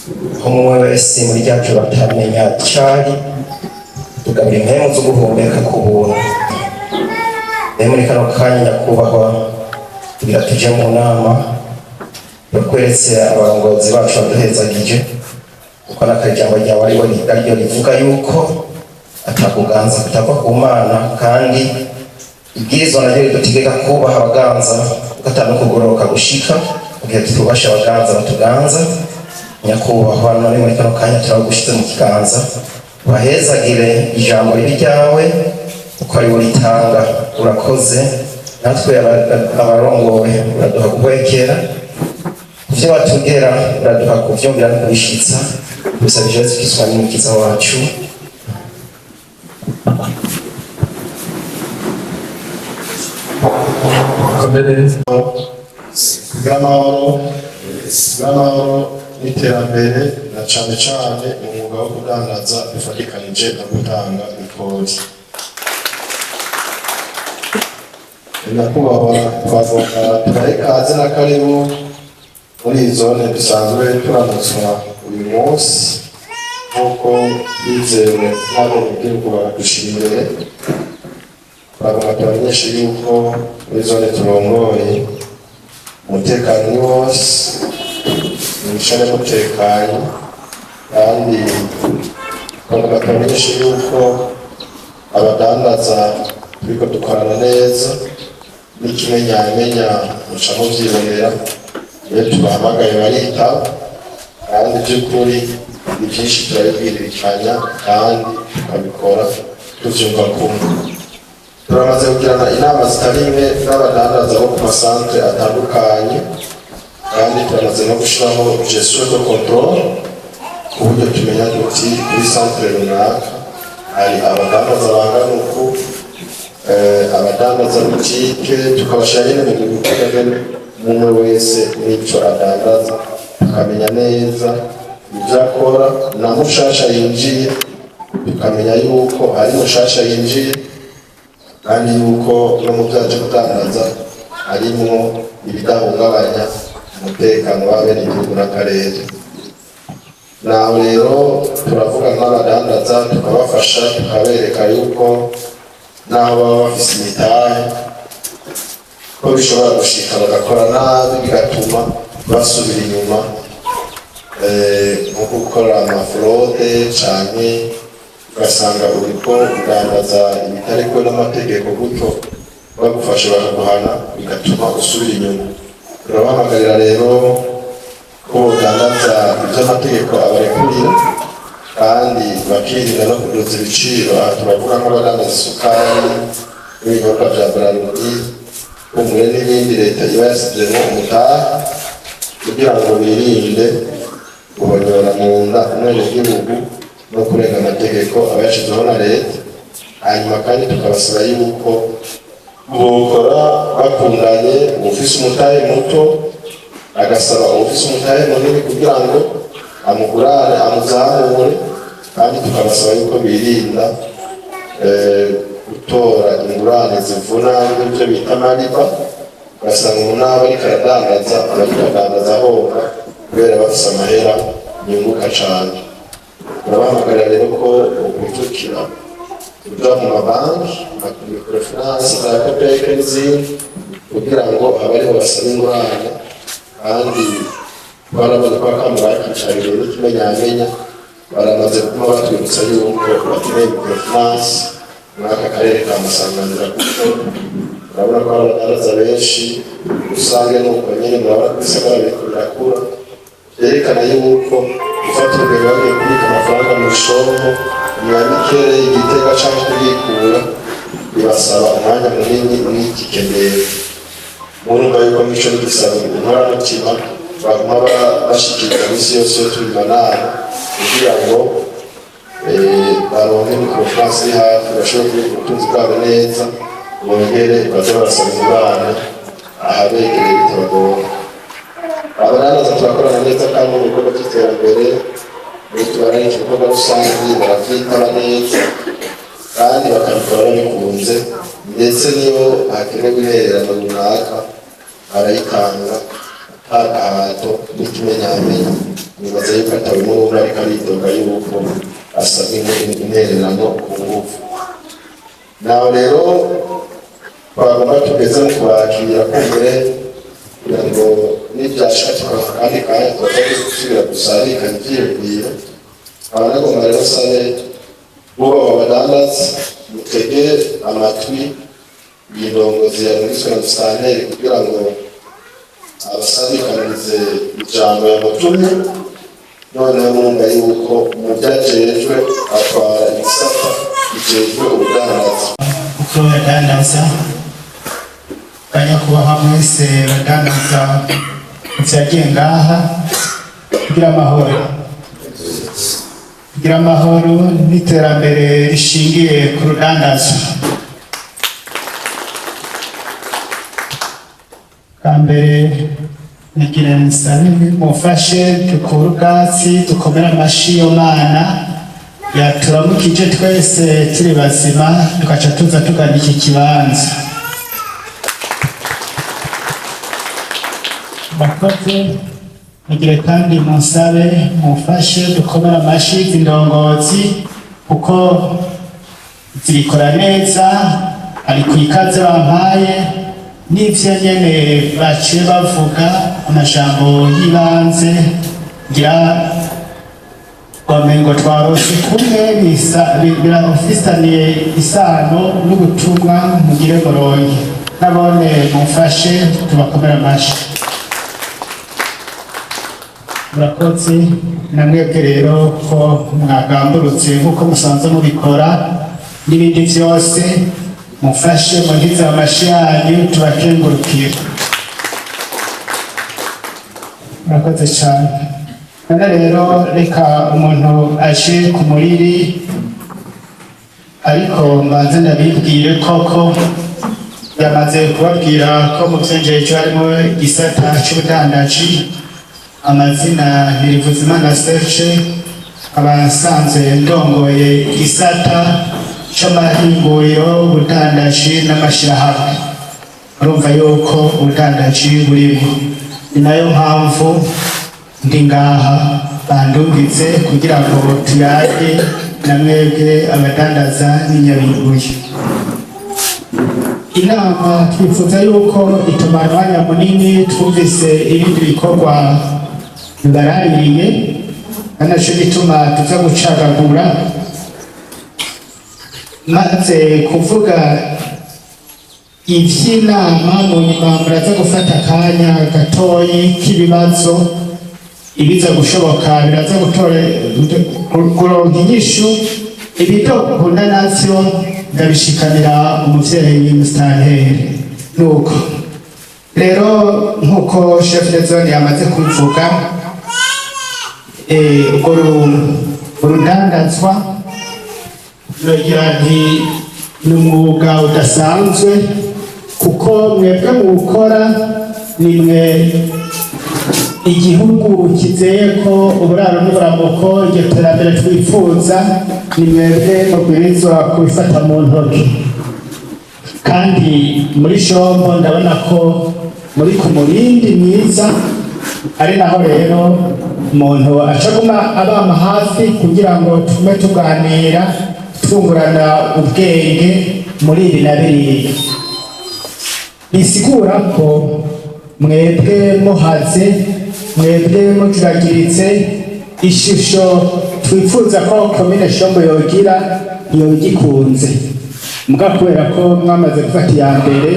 Umwe wese muri rya joro atamenya icari, tugabura impemu zo guhumeka ku buntu. Rero muri kano kanya, nyakubahwa, tugira tuje mu nama, bakweretse abarongozi bacu baduhezagije, kuko n'akajambo ryawe ariryo rivuga yuko atakuganza kutava ku Mana, kandi ibwirizwa naryo ridutegeka kubaha abaganza, kuko ata no kugororoka gushika mu gihe tutubasha abaganza batuganza. Nyakubahwa, none muri kano kanya turagushize mu kiganza, bahezagire, ijambo ribi ryawe uko ari we ritanga. Urakoze. Natwe abarongowe uraduha guhwekera kuvyo batugera, uraduha kuvyumvira no kubishitsa. Bisabije Yesu Kristo n'Umukiza wacu. Komere. Bw'amahoro, bw'amahoro n'iterambere, na cane cane mu mwuga wo kudandaza bifatikanije no gutanga ikori. Nyakubahwa, twagomba tubahe ikaze na karibu muri iyi zone dusanzwe turamutswa uyu munsi, nk'uko bizewe n'abenegihugu bakadushira imbere. Twagomba tubamenyeshe yuko muri zone turongoye umutekano ni wose, mwicare mutekanye. Kandi twagomba tubamenyeshe yuko abadandaza turiko dukorana neza, n'ikimenyamenya muca muvyibonera, iyo tubahamagaye baritaba. Kandi by'ukuri ni byinshi turabibwiririkanya kandi tukabikora tuvyumva kumwe. Turamaze kugirana inama zitari nke n'abadandaza bo ku masantere atandukanye, kandi turamaze no gushiraho gestion de contrôle, ku buryo tumenya duti kuri santere runaka hari abadandaza bangana uku, abadandaza butike tukabashira nyene mu migwi nyene, umwe wese n'ico adandaza, tukamenya neza ivyo akora. Na mushasha yinjiye tukamenya yuko ari mushasha yinjiye, kandi yuko no mu vyo aje kudandaza harimwo ibidahungabanya umutekano w'abenegihugu n'akarere. Naho rero turavuga nk'abadandaza, tukabafasha, tukabereka yuko naho baba bafise imitahe, ko bishobora gushika bagakora nabi, bigatuma basubira inyuma, nko gukora ama fraude, canke ugasanga uriko udandaza ibitariko n'amategeko, gutyo bagufashe bakaguhana, bigatuma usubira inyuma. Turabahamagarira rero ko bodandaza ivy'amategeko abarekurira, kandi bakirinda no kuduza ibiciro. Aha turavuga nk'abadandaza isukari n'ibinyobwa vya Brarudi, kumbure n'ibindi leta iba yasizemwo umutahe, kugira ngo birinde guhonyora mu nda umwenegihugu no kurenga amategeko aba yashizeho na leta. Hanyuma kandi tukabasaba yuko bokora bakundanye, uwufise umutahe muto agasaba uwufise umutahe munini kugira ngo amugurane, amuzamure. Kandi tukabasaba yuko birinda gutora ingurane zivuna, n'ibyo bita amariba, ugasanga umuntu naho ariko aradandaza, aba ariko adandaza ahomba kubera bafise amahera yunguka cane. Turabahamagarira rero ko bokwijukira kuja mu mabanki nka microfinance, za COOPEC n'izindi, kugira ngo abe ariho basaba ingurane. Kandi twarabonye ko akamo bakicaririye, n'ikimenyamenya baramaze kuguma batwibutsa yuko bakeneye microfinance muri aka karere ka Masanganzira, kuko urabona ko hari abadandaza benshi rusange. Nuko nyene murabona ko ibisagara biriko birakura, vyerekana yuko gufata urugero bagiye kubika amafaranga mu bishombo mwamikere igitega canke kubikura bibasaba umwanya munini n'itike ndende. Murumva yuko mico n'igisabo inkoramutima baguma bashikiriza misi yose iyo turi mu nama, kugira ngo baronke microfinance iri hafi, bashobore kubika ubutunzi bwabo neza, bongere baze barasaba ingurane ahabegereye bitabagora. Abadandaza turakorana neza, kandi mu bikorwa by'iterambere muri tubararika ibikorwa rusange baravyitaba neza, kandi bakabikora babikunze. Ndetse niyo hakenewe intererano runaka barayitanga ata gahato, n'ikimenyamenya. Nibaza yuko atawe n'umwe ariko aridoga yuko asabwa intererano ku ngufu. Naho rero twagomba tugeze mu kubakira, kumbure kugira ngo nibyashika tukaronka akandi kanya tuza gusubira gusarikanya ivyiyumviro. Nkaba nagomba rero nsabe bubahwa abadandaza, mutege amatwi iyi ndongozi yarungitswe na musitanteri kugira ngo abasandikanirize ijambo yamutumye. Noneho murumva yuko mu byo ajejwe atwara igisata kijejwe ubudandaza. Uko badandaza, banyakubahwa mwese badandaza vyagiye ngaha, kugira amahoro, kugira amahoro n'iterambere rishingiye ku rudandazo. Bwa mbere nagira nsabe mufashe dukure ubwatsi, dukomere amashi iyo Mana yaturamukije twese turi bazima, tugaca tuza tugana iki kibanza. Murakoze. Mugire kandi munsabe mufashe dukomere amashi indongozi, kuko zibikora neza. Ari ku ikaze bampaye n'ivyo nyene baciye bavuga amajambo y'ibanze, ngira wamengo twarose kumwe birafitaniye isano n'ubutumwa. Mugire muronke nabone mumfashe tubakomere amashi. Murakoze. Namwebwe rero ko mwagamburutse nk'uko musanzwe mubikora n'ibindi byose, mufashe mugize amashi yanyu tubakengurukire. Murakoze cyane. None rero reka umuntu aje ku muriri, ariko mbanze ndabibwire koko yamaze kubabwira ko mu vyongeje harimo igisata c'ubudandaji. Amazina Ntirivuzimana Serge, abasanzwe ndongoye igisata c'amahinguriro, ubudandaji n'amashirahamwe. Urumva yuko ubudandaji burimo, ni nayo mpamvu ndi ngaha bandungitse kugira ngo tuyage na mwebwe abadandaza n'inyabibuye. Inama twifuza yuko itumara umwanya munini. Twumvise ibindi bikorwa bibaraririye, ari naco gituma tuza gucagagura. Maze kuvuga ivy'inama, mu nyuma muraza gufata akanya gatoyi k'ibibazo. Ibiza gushoboka biraza gutore kuronka inyishu, ibidakunda navyo ndabishikanira umuvyeyi musitanteri. Nuko rero, nk'uko chef de zone yamaze kubivuga, urwo urudandazwa nogira nti ni umwuga udasanzwe, kuko mwebwe muwukora ni mwe igihugu kizeye ko uburaro n'uburamuko, iryo terambere twifuza, ni mwebwe mubwirizwa kubifata mu ntoki. Kandi muri Shombo ndabona ko muri ku murindi mwiza, ari naho rero umuntu acaguma abama hafi kugira ngo tugume tuganira, twungurana ubwenge muri ibi na biriya. Bisigura ko mwebwe muhaze, mwebwe mujuragiritse, ishusho twifuza ko komine Shombo yogira ntiyobigikunze. Muga kubera ko mwamaze gufata iya mbere,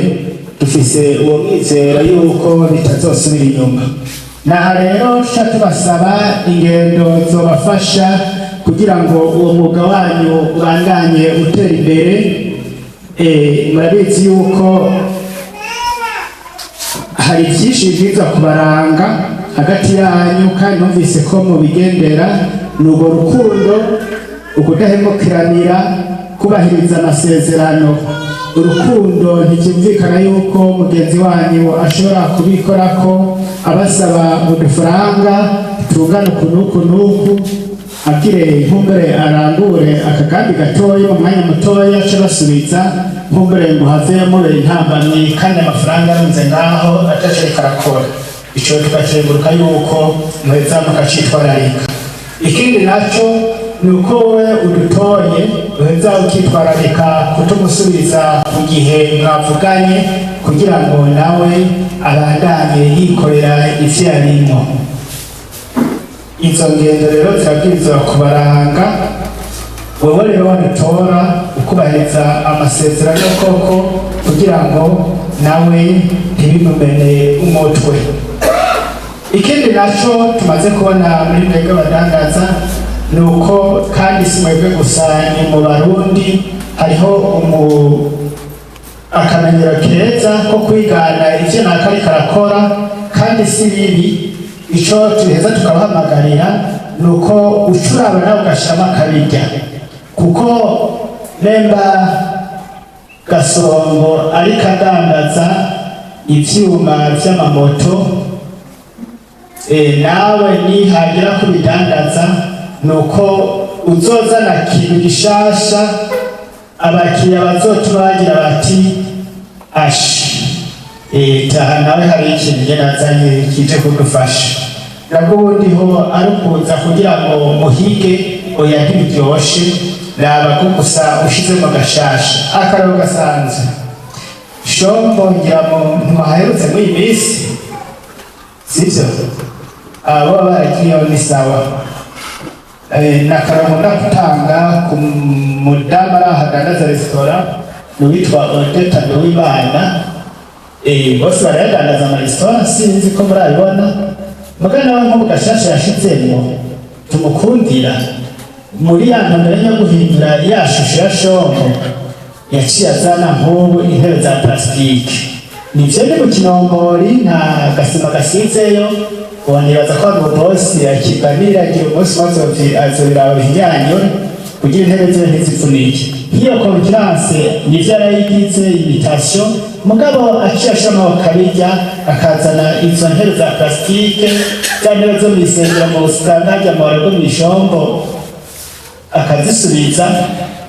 dufise uwo mwizero yuko bitazosubira inyuma. Naha rero tuca tubasaba ingendo zobafasha kugira ngo uwo mwuga wanyu ubandanye utera imbere. Murabizi yuko hari byinshi byiza kubaranga hagati yanyu, kandi numvise ko mubigendera. Ni urwo rukundo, ukudahemukiranira, kubahiriza amasezerano. Urukundo ntibyumvikana yuko mugenzi wanyu ashobora kubikorako abasaba udufaranga tungana uku n'uku n'uku, agire nkumbure arangure akagambi gatoya mu mwanya mutoya, ace basubiza nkumbure ngo have mube intambamyi, kandi amafaranga arunze ngaho ataco ariko arakora. Ico tugakenguruka yuko muheza mukacitwararika. Ikindi naco ni uko wowe udutoye uheza ukitwararika kutumusubiza ku gihe mwavuganye, kugira ngo nawe abandanye yikorera ivyo yarimwo. Izo ngendo rero zirabwirizwa kubaranga. Wewe rero wadutora, ukubahiriza amasezerano koko, kugira ngo nawe ntibimumene umutwe. Ikindi naco tumaze kubona muri mwebwe abadandaza ni uko, kandi si mwebwe gusa, ni mu Barundi, hariho akamenyero keza ko kwigana ivyo naka ariko arakora, kandi si bibi. Ico tuheza tukabahamagarira ni uko ucuraba nawe ugashiramo akabirya, kuko nemba Gasongo ariko adandaza ivyuma vy'amamoto, nawe nihagira kubidandaza, ni uko uzozana kintu gishasha abakiriya bazotuma bagira bati: "Ashi, taha nawe hari ikintu njye nazanye kije kudufasha." Nabwo ubundi ho ari ukuza kugira ngo muhige, oya, ntibiryoshe. Raba ko gusa ushizemo gashasha, akarabo gasanzwe. Shombo ngira mu ntimuhaherutse muri iyi minsi, sivyo? Abo baragiyeho ni sawa. Na akarongo ndakutanga ku mudamu ari aho adandaza resitora, ni uwitwa Odeta Nduwimana. Bose barayadandaza amaresitora, sinzi ko murabibona. Muga nawe nk'ubu gashasha yashizemwo tumukundira muri ya ntumbero yo guhindura ya shusho ya Shombo, yaciye azana nk'ubu intebe za plastique. Nivyo, ni mu Kinombori, nta gasima gasizeyo. Nibaza ko ari umubosi akiganira, agira umunsi umwe azobiraba bihinyanyure kugira intebe zibe ntizipfunike. Nk'iyo concurrence nivyo yarayigize imitation, mugabo aciye ashiramo akabirya, akazana izo ntebe za plastique, za ntebe zo mw'isengero mu usanga harya mu baro mw'ishombo, akazisubiza,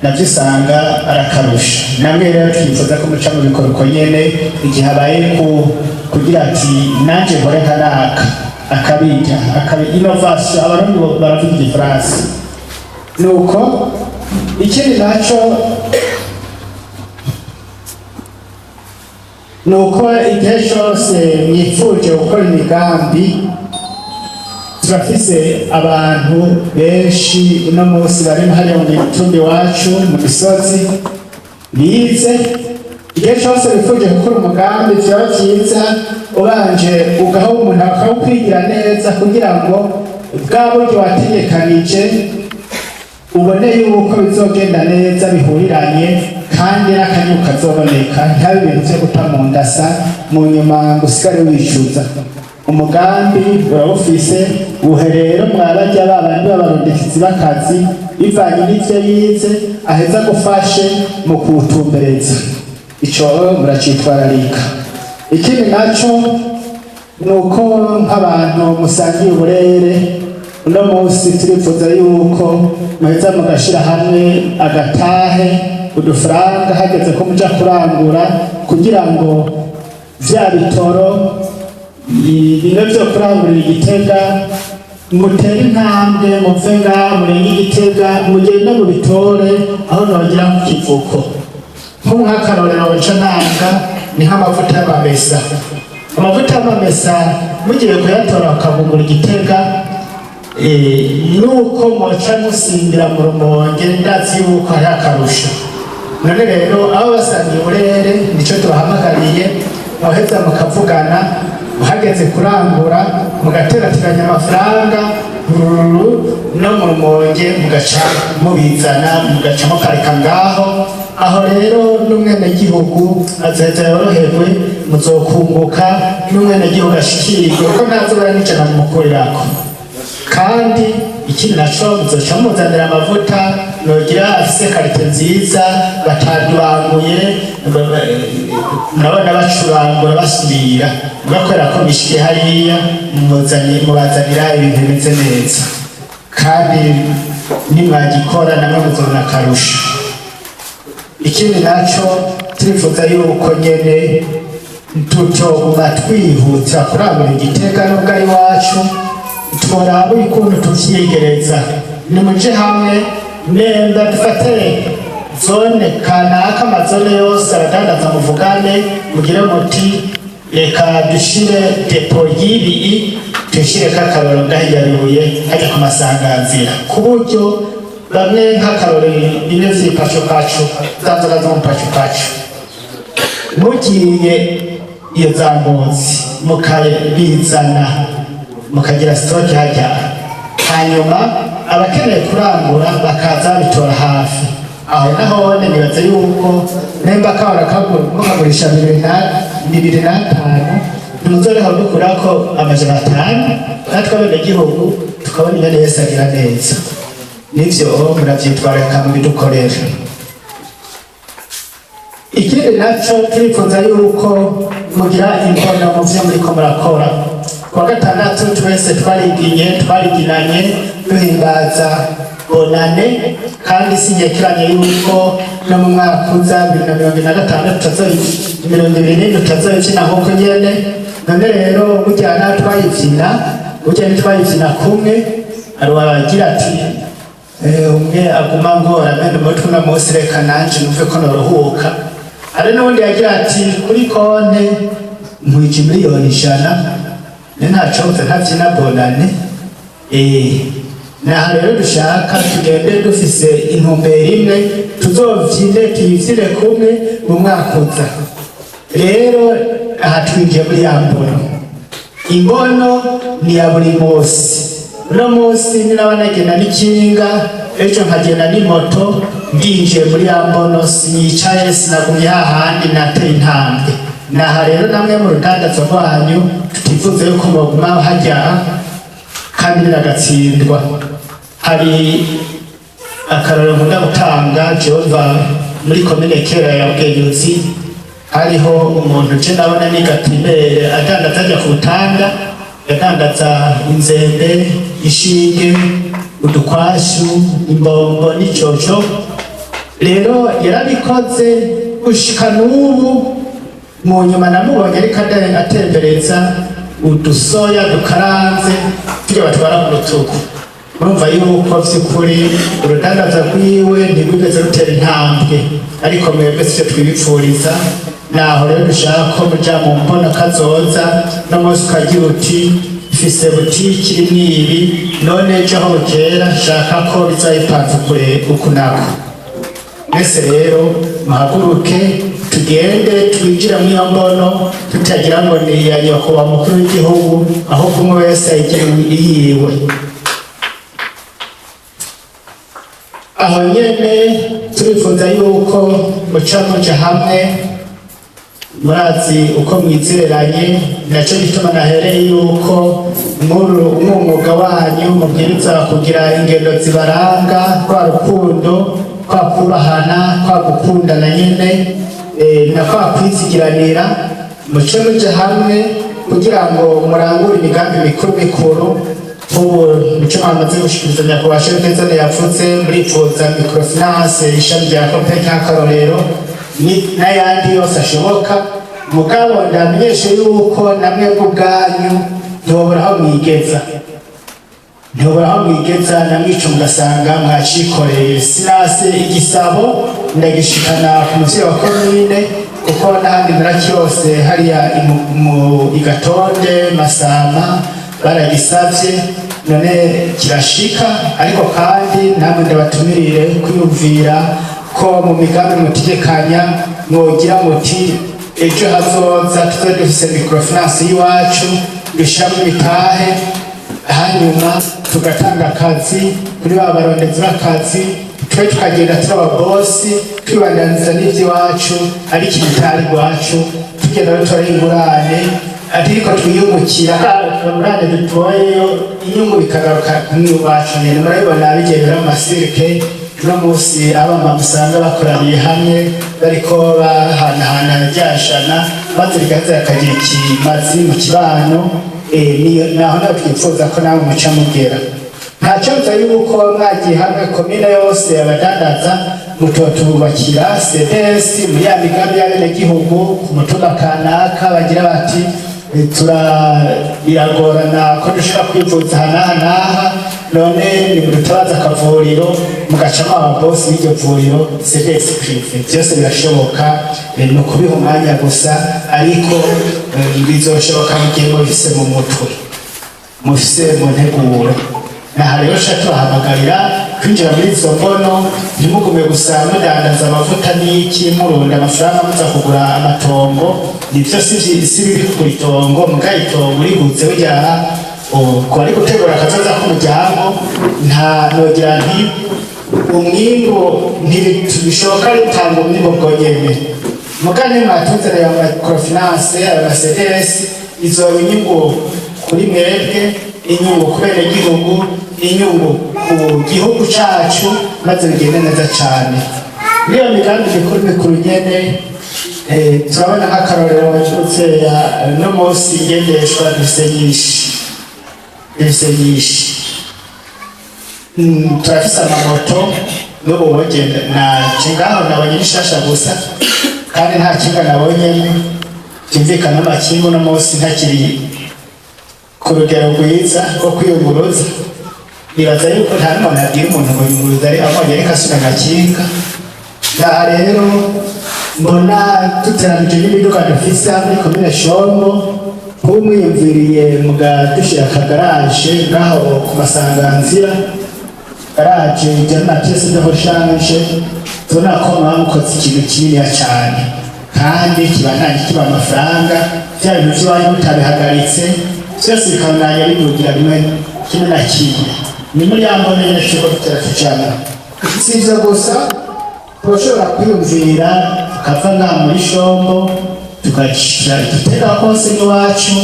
navyo usanga arakarusha. Namwe rero twifuza ko muca mu bikorwa nyene igihe habaye ku kugira ati nanje nkore nka naka, akabirya akabi innovation, Abarundi baravuga igifaransa. Nuko ikindi naco nuko igihe cose mwifuje gukora imigambi, turafise abantu benshi uno munsi bari hariya mu mitumba iwacu mu misozi bize. Igihe cose wifuje gukora umugambi, vyaba vyiza ubanje ugaha umuntu akawukwigira neza, kugira ngo bwa buryo wategekanije ubone yuko bizogenda neza, bihuriranye, kandi n'akanyu kazoboneka, ntihabe ibintu vyo guta mu ndasa mu nyuma ngo usigare wicuza. Umugambi urawufise, uhe rero mwabarya ba bandi b'abarundikizi b'akazi, bivanye n'ivyo yize, aheza gufashe mu kuwutumbereza. Ico muracitwararika. Ikindi naco ni uko nk'abantu musangiye uburere, uno munsi turifuza yuko muheza mugashira hamwe agatahe, udufaranga, hageze ko muja kurangura, kugira ngo vya bitoro bimwe vyo kurangurira Igitega, mutere intambwe muve ngaha, murenge Igitega, mugende mubitore aho nogira ku kivuko. Nk'akarorero nca ntanga ni nk'amavuta y'amamesa. Amavuta y'amamesa mugiye kuyatora bakagugura Igitega, nuko muca musimbira mu Rumonge, ndazi yuko hari akarusho. None rero abo basangiye uburere, nico tubahamagariye, muheza mukavugana, uhageze kurangura mugaterateranya amafaranga rururu, no mu Rumonge mugaca mubizana, mugaca mukareka ngaho. Aho rero n'umwenegihugu azoheza yoroherwe, muzokunguka, n'umwenegihugu ashikirwe, kuko ntazobura n'ijana mumukurirako. Kandi ikindi naco, muzoca muzanira amavuta nogira afise qualité nziza, bataduranguye. Murabona bacurangura basubira, mugakorera ko bishikiye hariya, mubazanira ibintu bimeze neza. Kandi nimwagikora namwe muzobona akarusho. Ikindi naco turifuza yuko nyene Tutoguma twihutira kurangura igitega n'ubwo ari iwacu, tworaba ukuntu tuvyigereza. Nimuje hamwe, nemba dufate zone kanaka, amazone yose abadandaza muvugane, mugire muti: "Reka dushire dépôt y'ibi, dushireko akaroro ngahiyaruye hajya ku masanganzira", ku buryo bamwe nk'akaroro bimwe vy'ipacupacu, za nzoga zo mu pacupacu, mugiye iyo za Ngozi mukabizana, mukagira stock hajya, hanyuma abakeneye kurangura bakaza babitora hafi aho. Nahone nibaza yuko nemba kahora mukagurisha 25, ntimuzoreha dukurako 500, natwe abenegihugu tukabona ingene Yesu agira neza. Nivyo muravyitwararika, mubidukorera. Ikindi naco, turifuza yuko mugira imbono mu vyo muriko murakora. Kuwa gatandatu twese twariginye, twariginanye duhimbaza bonane, kandi sinyekeranye yuko no mu mwaka uza 2026, 27, tutazoyivyina nkuko nyene. None rero burya naho twayivyina, burya ntitwayivyina kumwe. Hari uwagira ati: "Umwe aguma ngora mene umutwe uno munsi, reka nanje numve ko noruhuka." Hari n'uwundi yagira ati: "Kuri konte nkwije 100 miliyoni ne, ntacoza ntavyina bonane." Naha rero dushaka tugende dufise intumbero imwe, tuzovyine, tuyivyine kumwe mu mwaka uza. Rero aha twinjiye muri ya mbono. Imbono ni ya buri munsi. Uno munsi ninaba nagenda n'ikinga, ejo nkagenda n'imoto, ndinjiye muri ya mbono, sinicaye, sinagumye hahandi, nateye intambwe. Naha rero namwe mu rudandazo rwanyu tutifuza yuko mwoguma hajya kandi biragatsindwa. Hari akarorero nkunda gutanga. Jehova muri komine kera ya Bugenyuzi, hariho umuntu je nabona ni gatimere, adandaza ajya ku butanda, yadandaza inzembe, ishinge, udukwashu, imbombo n'icoco. Rero yarabikoze gushika n'ubu. Mu nyuma namubonye ariko atembereza udusoya dukaranze turya batwara mu rutugu. Murumva yuko vy'ukuri urudandaza rwiwe ntirwigeze rutera intambwe, ariko mwebwe sivyo twibipfuriza. Naho rero dushaka ko muja mu mbono kazoza. No munsi ukagira uti: "Mfise butiki irimwo ibi, none ejo aho bukera nshaka ko bizoba kure uku nako." Mwese rero muhaguruke, tugende twinjire muri iyo mbono, tutagira ngo ni iya nyakubahwa mukuru w'igihugu, ahubwo umwe wese ayigira iyiwe. Aho nyene turifuza yuko muca muja hamwe. Murazi uko mwizeranye, naco gituma nahereye yuko mwuga wanyu mubwiriza kugira ingendo zibaranga, rwa rukundo, kwa kubahana, kwa gukundana nyene, na kwa kwizigiranira. Muce muja hamwe kugira ngo murangure imigambi mikuru mikuru. Nk'ubu nico mwamaze gushikiriza, nyakubahwa chef de zone yavuze, muripfuza microfinance, ishami rya COOPEC nk'akarorero, n'ayandi yose ashoboka. Mugabo ndamenyeshe yuko namwe ubwanyu ntibobura aho mwigeza, ntibobura aho mwigeza, namwica mugasanga mwacikoreye. Sinase igisabo ndagishikana ku muvyeyi wa komine, kuko n'ahandi narakirose hariya mu Igatonde Masama baragisavye, none kirashika. Ariko kandi namwe ndabatumirire kwiyumvira ko mu migambi mutegekanya mwogira muti: "Ejo hazoza tuze dufise microfinance y'iwacu, dushiramo imitahe, hanyuma tugatanga akazi kuri ba barondezi b'akazi, twe tukagenda turi ababosi, twibandaniza n'ivy'iwacu, ariko imitahe iwacu, tugenda dutora ingurane, ariko twiyungukira ingurane dutoyeyo, inyungu bikagaruka mw'iwacu nyene." Murabibona bigendera mu masirike uno munsi, abama usanga bakoraniye hamwe, bariko bahanahana ryashana, maze rigaheza rikagira ikimazi mu kibano. Naho nawe twifuza ko nawe muca mugera. Nta kibazo yuko mwagiye hamwe, komine yose abadandaza. Mutotubakira CDS muri ya migambi y'abenegihugu ku mutumba kanaka, bagira bati: "Tura biragorana ko dushobora kwivuza aha n'aha n'aha, none nimudutabaza akavuriro," mugacamo ababosi b'iryo vuriro, CDS privé. Byose birashoboka, ni ukubiha umwanya gusa, ariko bizoshoboka mu gihe mubifise mu mutwe, mufise mu nteguro. Naha rero sha tubahamagarira kwinjira muri izo mbono, ntimugume gusa mudandaza amavuta n'iki, murunda amafaranga muza kugura amatongo. Nivyo, si bibi kugura itongo, muga itongo uriguze burya ku bari gutegura akazoza k'umuryango, nta nogira nti umwimbu ntibishoboka ritanga umwimbu bwo nyene. Muga nimwatunze ayo microfinance, ayo ma CDS, izoba inyungu kuri mwebwe, inyungu ku benegihugu, inyungu ku gihugu cacu, maze bigende neza cane. Muri iyo migambi mikuru mikuru nyene, turabona nk'akarorero turutse no munsi ingendeshwa dufise nyinshi, dufise nyinshi. Turafise amamoto n'ubu wogenda naje ngaho nabonye nishasha gusa, kandi nta kinga nabonyemo. Byumvikana amakinga uno munsi ntakiri ku rugero rwiza rwo kwiyunguruza. Nibaza yuko nta n'umuntu abwira umuntu ngo yunguruza ari amubonye ariko asuna agakinga. Ngaha rero mbona duteranije n'imiduga dufise muri komine Shombo, nk'ubu mwiyumviriye mugadushira akagaraje ngaho ku masanganzira, garaje ijyana na pièces de rechange, tubona ko mwaba mukoze ikintu kininiya cyane, kandi kibandanye kiba amafaranga. Bya bintu by'iwanyu mutabihagaritse, byose bikabandanya bidugira bimwe kimwe na kimwe. Ni muri ya mbone nyene turiko dutera tujamwo. Si ivyo gusa, turashobora kwiyumvira tukava ngaha muri Shombo, tugaca Gitega kose n'iwacu,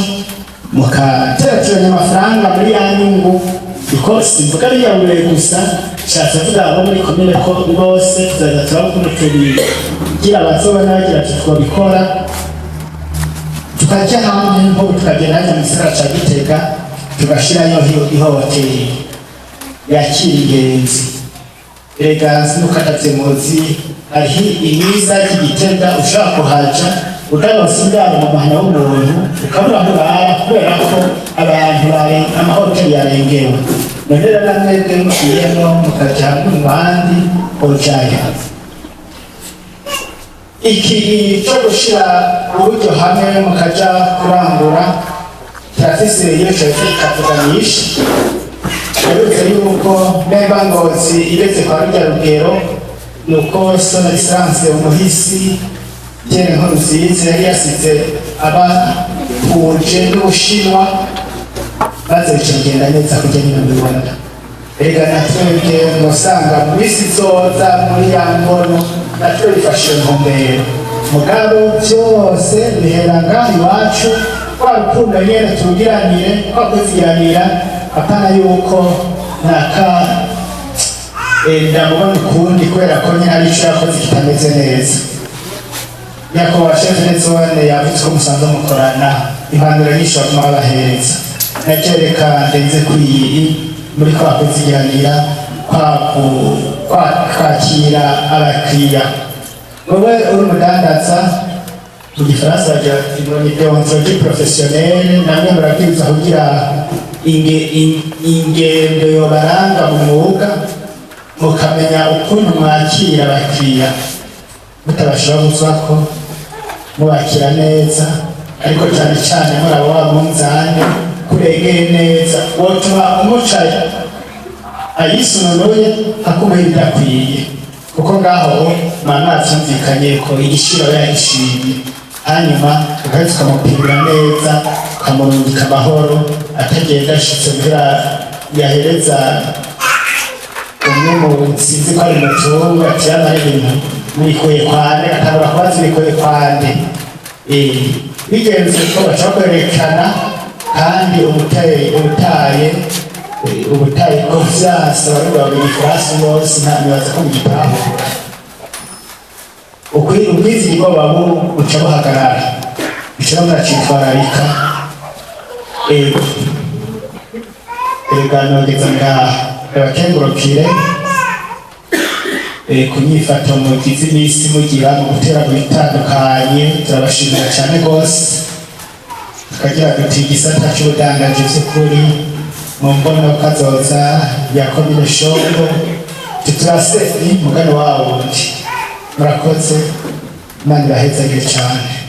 mukaterateranya amafaranga muri ya nyungu, kuko simvuga biyawure gusa, nshatse avuga abo muri komine ko bose tuzaza turaba ukuntu tubigira, abazobona bagira ati twabikora, tukajya hamwe nk'ubu tukagenda hajya mu gisagara ca Gitega, tugashirayo ihoteli yakira ingenzi. Erega sinuko atavye muzi, hariho ibiza ry'Igitega, ushobora kuhaja utaronse indaro mu muhana w'umuntu, ukabura aho urara kubera ko abantu amahoteli yarengewe. None rero namwebwe mugiyemo mukaja hamwe mu bandi, hojayo iki cyo gushira uburyo hamwe mukaja kurangura. Turafise iyo cose ikavuga nyinshi yarutse yuko nemba Ngozi igeze kwa rurya rugero, nuko son excellence umuhisi Pierre Nkurunziza yari yasize abahuje n'Ubushinwa, maze bica bigenda neza kujya nyine mubibona. Erega na twebwe musanga mu minsi izoza muri ya mbono natwe bifashe intumbero, mugabo byose bihera ngaha iwacu, kwa rukundo nyene turugiranire, kwa kuzigiranira, apana yuko naka ndamubona ukundi kubera ko nyine hari ico yakoze kitameze neza. Nyakubahwa chef de zone yavuze ko musanzwe mukorana, impanuro nyinshi baguma babahereza. Najereka ndenze kwiyi muri kwa kuzigiranira, kwa kwakira abakiriya. Wowe uri umudandaza, mu gifaransa bagira bati ngo ni déontologie professionnelle, namwe murabwirizwa kugira ingendo yobaranga mu mwuga, mukamenya ukuntu mwakira abakiriya mutabashobora guzwako, mubakira neza, ariko cyane cyane muraba wa munzane kuregeye neza wotuma umuca ayisununuye akumuha ibidakwiye, kuko ngaho mwaba mwavyumvikanye ko igiciro yagishimye, hanyuma ugahita ukamupimira neza, ukamurungika amahoro, atagenda ashitse muhira yahereza umwe mu sinzi ko ari mutungu ati yamara ibintu mubikuye kwande, atangura kubaza ibikuye kwande. Bigenze uko baca kwerekana, kandi ubutaye ubutaye ubutaye confiance. Abarundi bavuga igifaransa bose, nta nibaza ko mugitahura. Ubwizigirwa buba buca buhagarara, bica muracitwararika. Ego, erega nogeza ngaha, ndabakengurukire. Ku nyifato mugize iminsi mugira mu gutera mu bitandukanye, turabashimira cyane rwose. Tukagira duti igisata c'ubudandaji vy'ukuri mu mbono kazoza ya komine Shombo titurase ni mugani wa wundi. Murakoze, Imana ibahezagire cane.